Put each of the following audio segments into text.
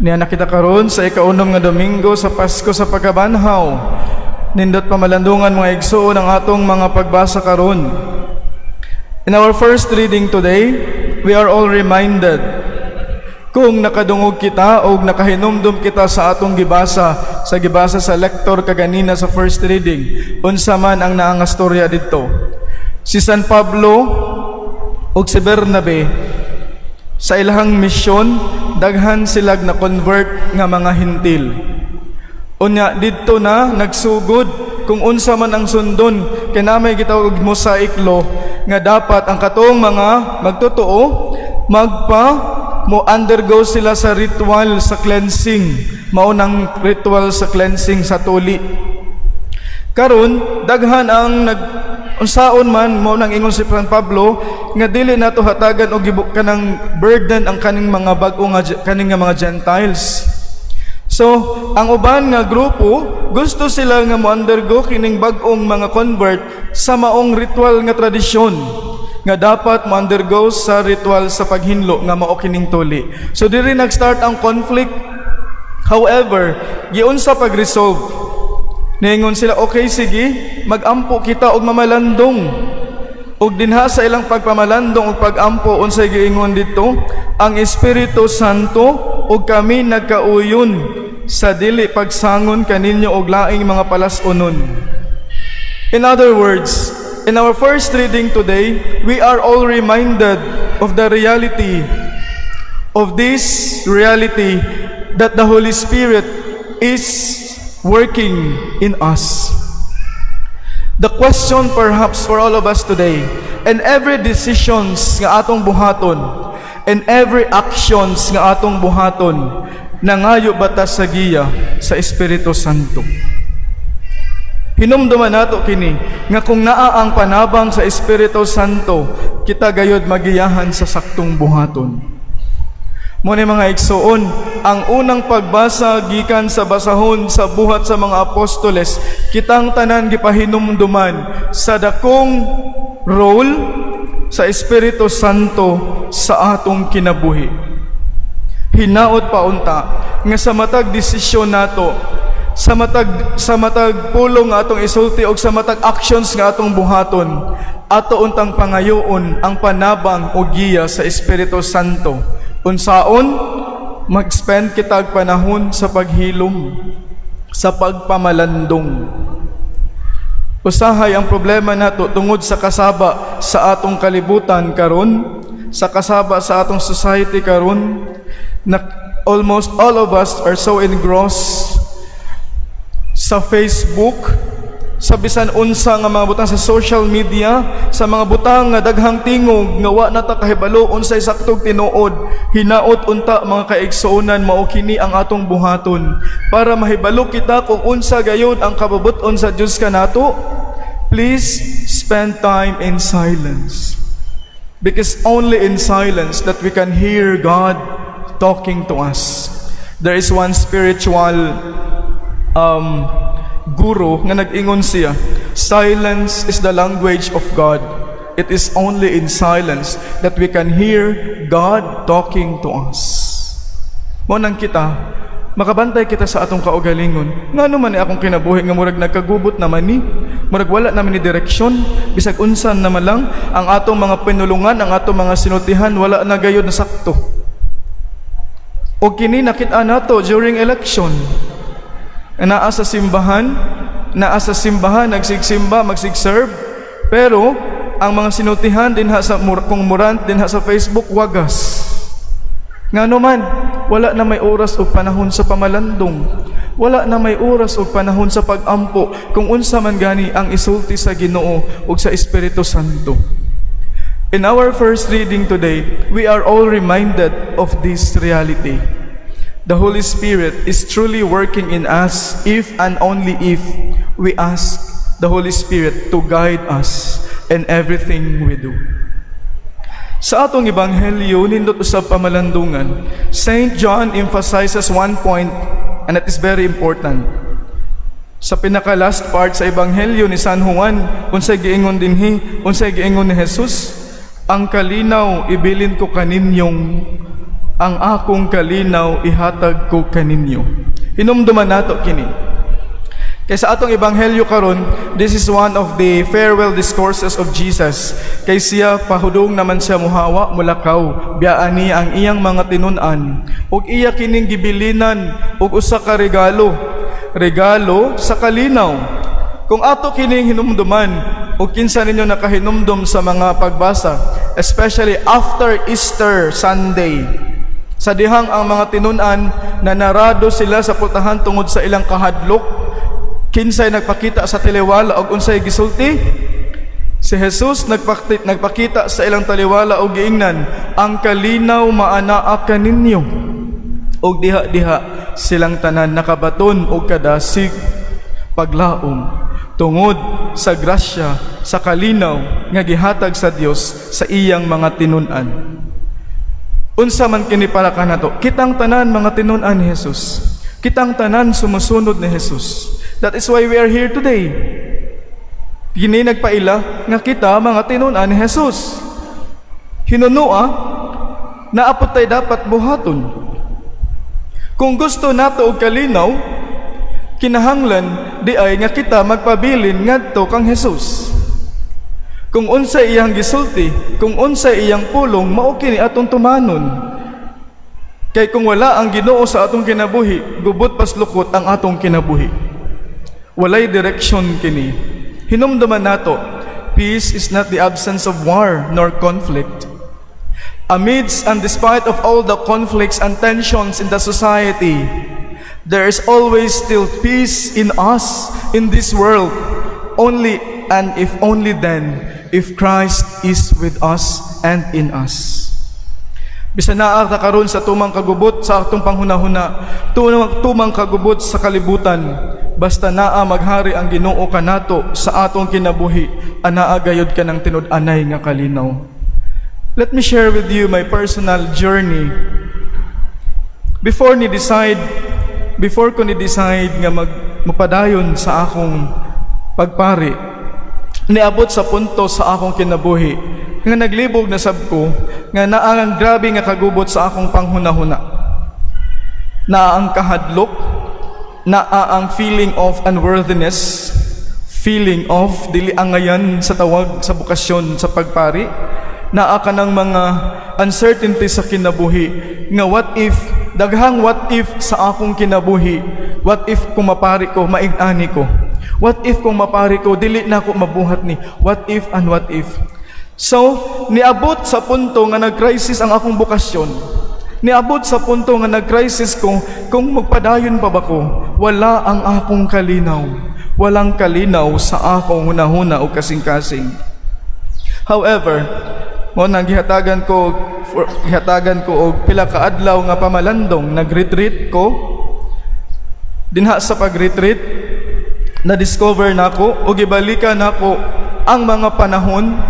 Niya nakita karon sa ikaunom nga Domingo sa Pasko sa Pagkabanhaw. Nindot pamalandungan, mga igsoon, ang atong mga pagbasa karon. In our first reading today, we are all reminded, kung nakadungog kita o nakahinumdum kita sa atong gibasa sa lector kaganina sa first reading, unsa man ang naa nga storya didto. Si San Pablo ug si Bernabe, sa ilahang misyon, daghan silag na convert nga mga Hentil. Unya didto na nagsugod kung unsa man ang sundon kay naa may gitawag og Mosaic Law nga dapat ang katong mga magtotoo magpa mo undergo sila sa ritual sa cleansing, mao nang ritual sa cleansing sa tuli. Karon daghan ang nag unsaon man, mao nang ingon si San Pablo nga dili nato hatagan og kanang burden ang kaning mga bag-o nga kaning nga mga Gentiles. So, ang uban nga grupo, gusto sila nga mo undergo kining bag-ong mga convert sa maong ritual nga tradisyon nga dapat mo undergo sa ritual sa paghinlo nga mao kining tuli. So diri nag-start ang conflict. However, giunsa pag-resolve? Ningon sila, "Okay, sige, magampo kita og mamalandong." Ug dinha sa ilang pagpamalandong ug pagampo, unsay giingon didto? "Ang Espiritu Santo ug kami nagkauyon sa dili pagsangon kaninyo og laing mga palas-unon." In other words, in our first reading today, we are all reminded of the reality of this reality that the Holy Spirit is working in us. The question perhaps for all of us today, and every decisions nga atong buhaton, and every actions nga atong buhaton, nangayo ba ta sa giya sa Espiritu Santo? Hinumduman nato kini nga kung naa ang panabang sa Espiritu Santo, kita gayod magiyahan sa saktong buhaton. Mo ni, mga igsoon, ang unang pagbasa gikan sa basahon sa Buhat sa mga Apostoles, kitang tanan gipahinumduman sa dakong role sa Espiritu Santo sa atong kinabuhi. Hinaot pa unta nga sa matag desisyon nato, sa matag pulong nga atong isulti og sa matag actions nga atong buhaton, ato untang pangayoon ang panabang o giya sa Espiritu Santo. Unsaon? Mag-spend kita og panahon sa paghilom, sa pagpamalandong. Usahay ang problema nato tungod sa kasaba sa atong kalibutan karon, sa kasaba sa atong society karon, na almost all of us are so engrossed sa Facebook, sa bisan unsa nga mga butang sa social media, sa mga butang nga daghang tingog nga wa na ta kahibalo unsay saktog tinuod. Hinaot unta, mga kaigsuonan, mao kini ang atong buhaton para mahibalo kita kung unsa gayud ang kabubut-on sa Dios kanato. Please spend time in silence. Because only in silence that we can hear God talking to us. There is one spiritual guru nga nag-ingon siya, "Silence is the language of God." It is only in silence that we can hear God talking to us. Mo nang kita, makabantay kita sa atong kaugalingon. Ngano man ni akong kinabuhi nga murag nagkagubot naman ni? Murag wala naman ni direksyon, bisag unsan naman lang ang atong mga pinulungan, ang atong mga sinultihan, wala na gayud na sakto. O kini nakita nato during election. Naa sa simbahan, nagsigsimba, magsigserve, pero ang mga sinultihan dinha sa kung murant dinha sa Facebook, wagas. Ngano man, wala na may oras o panahon sa pamalandong. Wala na may oras o panahon sa pagampo kung unsa man gani ang isulti sa Ginoo ug sa Espiritu Santo. In our first reading today, we are all reminded of this reality. The Holy Spirit is truly working in us if and only if we ask the Holy Spirit to guide us in everything we do. Sa atong ebanghelyo, nindot usab pamalandungan, Saint John emphasizes one point and it is very important. Sa pinaka last part sa ebanghelyo ni San Juan, unsay giingon dinhi, unsay giingon ni Jesus? "Ang kalinaw ibilin ko kaninyong Ang akong kalinaw ihatag ko kaninyo." Hinumduman nato kini. Kay sa atong ebanghelyo karon, this is one of the farewell discourses of Jesus. Kay siya pahudong naman siya muhawa, mulakaw, biyaan niya ang iyang mga tinun-an. Ug iya kining gibilinan og usa ka regalo. Regalo sa kalinaw. Kung ato kining hinumduman, ug kinsa ninyo nakahinumdum sa mga pagbasa, especially after Easter Sunday, sa dihang ang mga tinun-an na narado sila sa pultahan tungod sa ilang kahadlok, kinsay nagpakita sa taliwala og unsay gisulti? Si Jesus nagpakita sa ilang taliwala og giingnan, "Ang kalinaw maanaa kaninyo." Og diha-diha silang tanan nakabaton og kadasig paglaom tungod sa grasya sa kalinaw nga gihatag sa Dios sa iyang mga tinun-an. Unsa man kini para kanato? Kitang tanan mga tinun-an ni Jesus. Kitang tanan sumusunod ni Jesus. That is why we are here today. Kini nagpaila nga kita mga tinun-an ni Jesus. Hinunua, naa pod tay dapat buhaton. Kung gusto nato og kalinaw, kinahanglan di ay nga kita magpabilin ngadto kang Jesus. Kung unsay iyang gisulti, kung unsay iyang pulong, mao kini atong tumanon. Kay kung wala ang Ginoo sa atong kinabuhi, gubot paslukot ang atong kinabuhi. Walay direksyon kini. Hinumduman nato, peace is not the absence of war nor conflict. Amidst and despite of all the conflicts and tensions in the society, there is always still peace in us in this world. Only and if only then, if Christ is with us and in us. Bisan naa ta karon sa tumang kagubot sa atong panghunahuna, tumang kagubot sa kalibutan, basta naa maghari ang Ginoo kanato sa atong kinabuhi, anaa gayud kanang tinud-anay nga kalinaw. Let me share with you my personal journey. Before ko ni decide nga mag mapadayon sa akong pagpari, niabot sa punto sa akong kinabuhi nga naglibog na sab ko nga naa ang grabe nga kagubot sa akong panghunahuna. Naa ang kahadlok, naa ang feeling of unworthiness, feeling of dili angayan sa tawag sa bokasyon sa pagpari, naa kanang mga uncertainty sa kinabuhi nga what if, daghang what if sa akong kinabuhi. What if kung mapari ko, maing-ani ko? What if kung mapari ko, dili na ako mabuhat ni? What if and what if? So, niabot sa punto nga nag-crisis ang akong bokasyon. Niabot sa punto nga nag-crisis ko kung magpadayon pa ba ko. Wala ang akong kalinaw. Walang kalinaw sa akong hunahuna o kasing-kasing. However, mao nang gihatagan ko og pila ka adlaw nga pamalandong, nag-retreat ko. Dinha sa pag-retreat, na-discover nako o gibalikan nako ang mga panahon,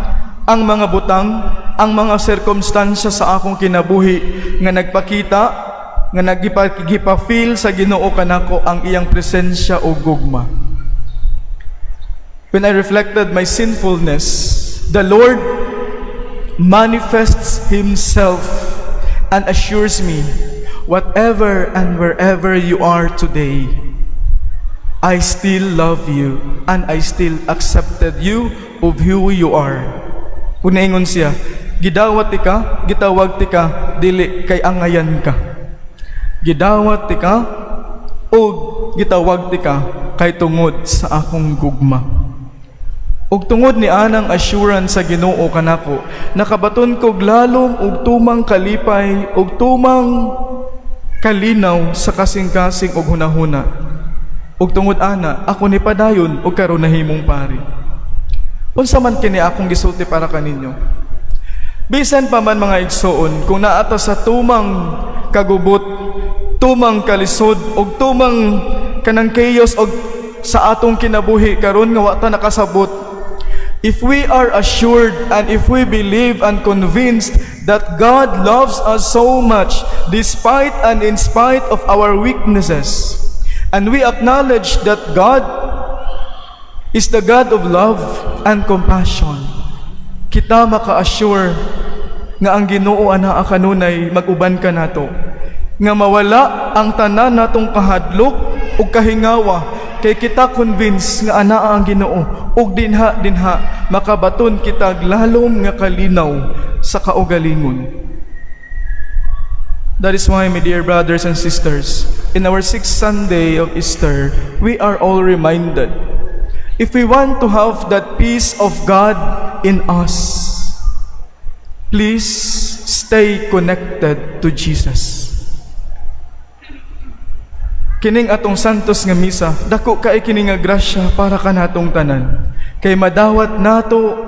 ang mga butang, ang mga sirkumstansya sa akong kinabuhi nga nagpakita, nga nagipa-feel sa Ginoo kanako ang iyang presensya o gugma. When I reflected my sinfulness, the Lord manifests Himself and assures me, "Whatever and wherever you are today, I still love you and I still accepted you of who you are." Kung naingon siya, "Gidawat tika, gitawag tika, dili kay angayan ka. Gidawat tika, o gitawag tika kay tungod sa akong gugma." Ug tungod ni anang assurance sa Ginoo kanako, nakabaton kog lalom ug tumang kalipay ug tumang kalinaw sa kasing-kasing ug hunahuna. Ug tungod ana, ako ni padayon ug karon nahimong pari. Unsa man kini akong gisulti para kaninyo? Bisan pa man, mga igsoon, kung naa ta sa tumang kagubot, tumang kalisod ug tumang kanang chaos og sa atong kinabuhi karon nga wa ta nakasabot, if we are assured and if we believe and convinced that God loves us so much despite and in spite of our weaknesses, and we acknowledge that God is the God of love and compassion, kita maka-assure nga Nga ang Ginoo anaa kanunay mag-uban kanato. Nga mawala ang tanan natong kahadlok ug kahingawa kay kita convince nga anaa ang Ginoo ug dinha dinha makabaton kita lalom nga kalinaw sa kaugalingon. That is why, my dear brothers and sisters, in our sixth Sunday of Easter, we are all reminded, if we want to have that peace of God in us, please stay connected to Jesus. Kining atong santos nga misa, dako kay kini nga grasya para kanatong tanan. Kay madawat nato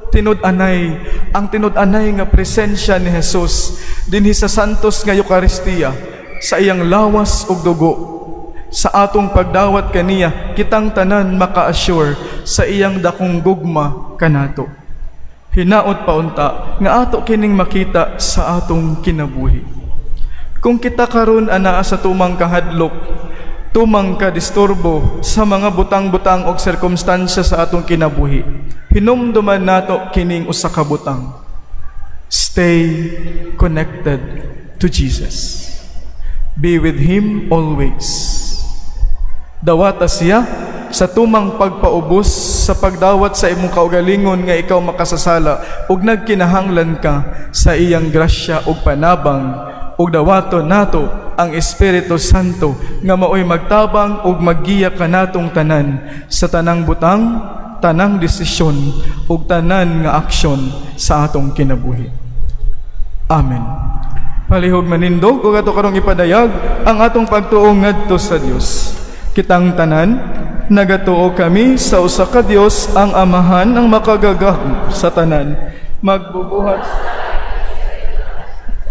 tinud-anay ang tinud-anay nga presensya ni Jesus dinhi sa santos nga Eukaristiya sa iyang lawas ug dugo. Sa atong pagdawat kaniya, kitang tanan maka-assure sa iyang dakong gugma kanato. Hinaot pa unta nga ato kining makita sa atong kinabuhi. Kung kita karon anaa sa tumang kahadlok, tumang kadisturbo sa mga butang-butang og sirkumstansya sa atong kinabuhi, hinumduman nato kining usa ka butang. Stay connected to Jesus. Be with Him always. Dawata siya sa tumang pagpaubos sa pagdawat sa imong kaugalingon nga ikaw makasasala ug nagkinahanglan ka sa iyang grasya ug panabang, ug dawaton nato ang Espiritu Santo nga maoy magtabang ug maggiya kanatong tanan sa tanang butang, tanang desisyon ug tanan nga aksyon sa atong kinabuhi. Amen. Palihog manindog ug ato karong ipadayag ang atong pagtuo ngadto sa Dios. Kitang tanan nagatuo kami sa usa ka Dios, ang Amahan, ang makagagahom sa tanan, magbubuhat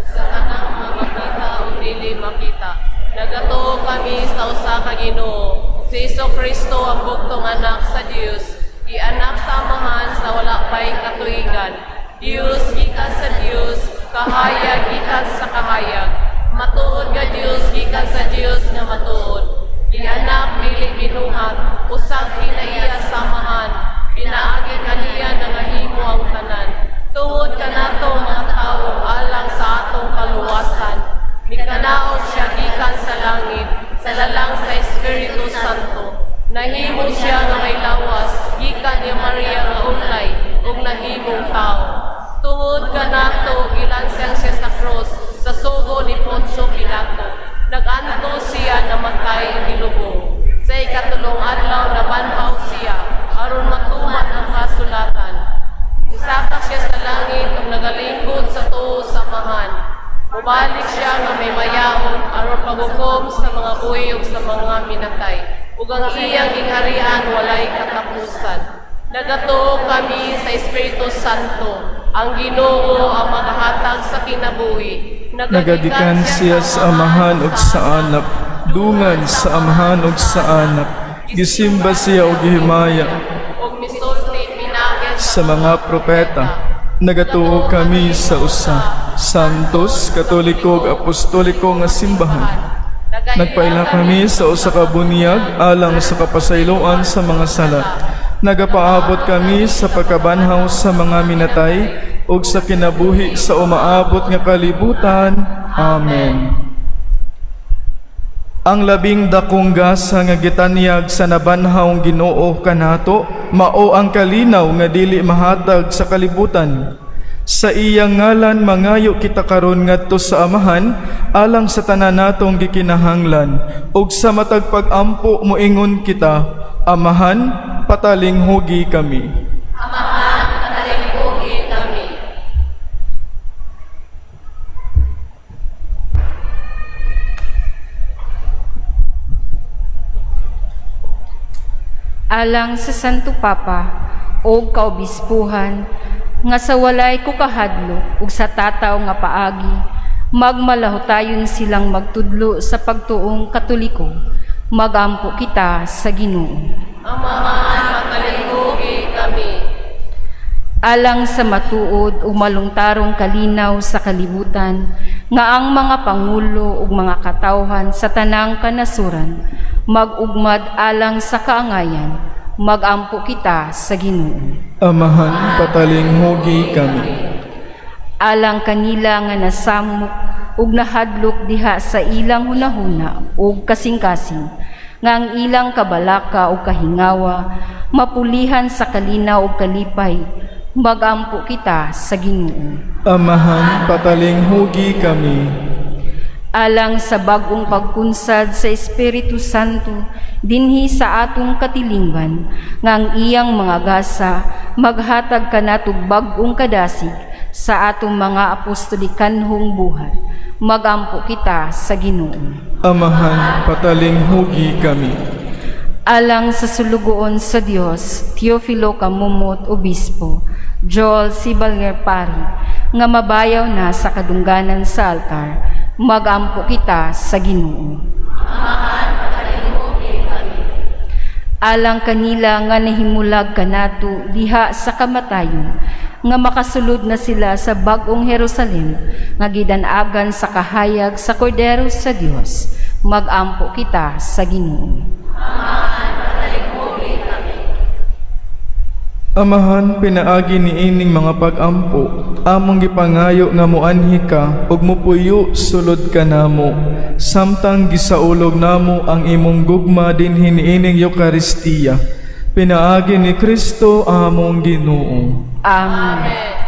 sa tanang makita o dili makita. Nagatuo kami sa usa ka Ginoo, si Jesu Kristo, ang bugtong anak sa Dios, gianak sa Amahan sa wala pay katuigan. Dios gikan sa Dios, kahayag gikan sa kahayag. Matuod nga Dios gikan sa Dios nga matuod. Gianak, dili binuhat, usag kinaiya sa Amahan. Pinaagi kaniya nangahimo ang tanan. Tungod kanato mga tawo alang sa atong kaluwasan, mikanaog siya gikan sa langit, sa lalang sa Espiritu Santo. Nahimo siya nga may lawas, gikan ni Maria nga ulay, ug nahimong tao. Tungod kanato, gilansang siya sa krus, sa sugo ni Poncio Pilato. Nag-antos siya, namatay, gilubong. Sa ikatulong adlaw, nabanhaw siya, aron matuman ang kasulatan. Nisaka siya sa langit ug nagalingkod sa tuo sa Amahan. Mubalik siya nga may mayaon aron paghukom sa mga buhi ug sa mga minatay. Ug ang iyang gingharian walay katapusan. Nagatuo kami sa Espiritu Santo, ang Ginoo, ang magahatag sa kinabuhi. Nagagikan siya sa Amahan ug sa Anak, dungan sa Amahan ug sa Anak. Gisimba siya ug gihimaya ug misulti pinaagi sa mga propeta. Nagatuo kami sa usa, santos, katoliko ug apostoliko nga simbahan. Nagpaila kami sa usa ka bunyag alang sa kapasayloan sa mga sala. Nagapaabot kami sa pagkabanhaw sa mga minatay ug sa kinabuhi sa umaabot nga kalibutan. Amen. Ang labing dakong gasa nga gitanyag sa nabanhaw Ginoo kanato mao ang kalinaw nga dili mahatag sa kalibutan. Sa iyang ngalan mangayo kita karon ngadto sa Amahan alang sa tanan natong gikinahanglan, ug sa matag pag-ampo moingon kita, Amahan, patalinghugi kami. Amahan, patalinghugi kami. Alang sa Santo Papa o kaobispuhan nga sa walay kukahadlok ug sa tataw nga paagi magmalahutayon silang magtudlo sa pagtuong Katoliko, magampo kita sa Ginoo. Amahan, patalinghugi kami. Alang sa matuod ug malungtarong kalinaw sa kalibutan nga ang mga pangulo ug mga katawhan sa tanang kanasuran mag-ugmad alang sa kaangayan, magampo kita sa Ginoo. Amahan, patalinghugi kami. Alang kanila nga nasamok ug nahadlok diha sa ilang hunahuna ug kasing-kasing, nga ang ilang kabalaka ug kahingawa mapulihan sa kalinaw ug kalipay, magampo kita sa Ginoo. Amahan, patalinghugi kami. Alang sa bag-ong pagkunsad sa Espiritu Santo dinhi sa atong katilingban, nga ang iyang mga gasa maghatag kanatog bag-ong kadasig sa atong mga apostolikanhong buhat, magampo kita sa Ginoo. Amahan, patalinghugi kami. Alang sa sulugoon sa Dios, Teofilo Camomot, Obispo, Joel Sibalnger, Pari, nga mabayaw na sa kadungganan sa altar, magampo kita sa Ginoo. Alang kanila nga nahimulag kanato diha sa kamatayon, nga makasulod na sila sa bag-ong Jerusalem nga gidan-agan sa kahayag sa Kordero sa Dios, magampo kita sa Ginoo. Amahan, pinaagi niining mga pag-ampo, among gipangayo nga muanhi ka ug mupuyo sulod kanamo samtang gisaulog namo ang imong gugma dinhi niining Eukaristiya. Pinaagi ni Kristo among Ginoo. Amen.